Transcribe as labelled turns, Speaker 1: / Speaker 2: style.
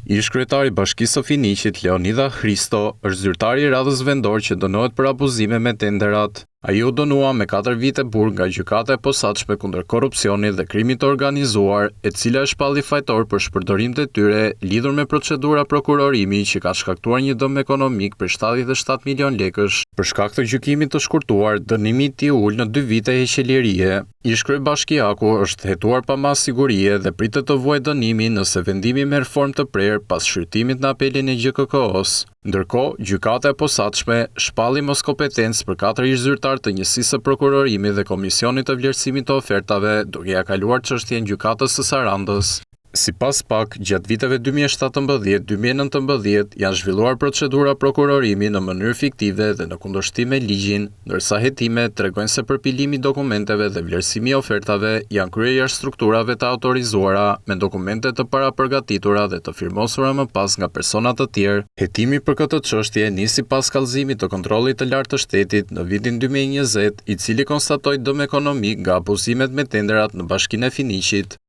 Speaker 1: Ish-kryetari i Bashkisë së Finiqit, Leonidha Hristo, është zyrtari i radhës vendor që dënohet për abuzime me tenderat. Ai u dënua me katër vite burg nga Gjykata e Posaçme kundër Korrupsionit dhe Krimit të Organizuar, e cila e shpalli fajtor për shpërdorim detyre lidhur me procedura prokurorimi që kanë shkaktuar një dëm ekonomik prej 77 milionë lekësh. Për shkak të gjykimit të shkurtuar, dënimi i tij u ul në dy vite heqje lirie. Ish-kryebashkiaku është hetuar pa masë sigurie dhe pritet të vuajë dënimin nëse vendimi merr formë të prerë pas shqyrtimit në apelin e GJKKO-së. Ndërkohë, Gjykata e Posaçme shpalli moskompetencë për katër ish-zyrtarë të Njësisë së Prokurorimit dhe Komisionit të Vlerësimit të Ofertave, duke ia kaluar çështjen Gjykatës së Sarandës. Sipas spak, gjatë viteve 2017, 2019 janë zhvilluar procedura prokurorimi në mënyrë fiktive dhe në kundërshtim me ligjin, ndërsa hetimet tregojnë se përpilimi i dokumenteve dhe vlerësimi i ofertave janë kryer jashtë strukturave të autorizuara, me dokumente të parapërgatitura dhe të firmosura më pas nga persona të tjerë. Hetimi për këtë çështje nisi pas kallëzimit të Kontrollit të Lartë të Shtetit në vitin 2020, i cili konstatoi dëm ekonomik nga abuzimet me tenderat në Bashkinë e Finiqit.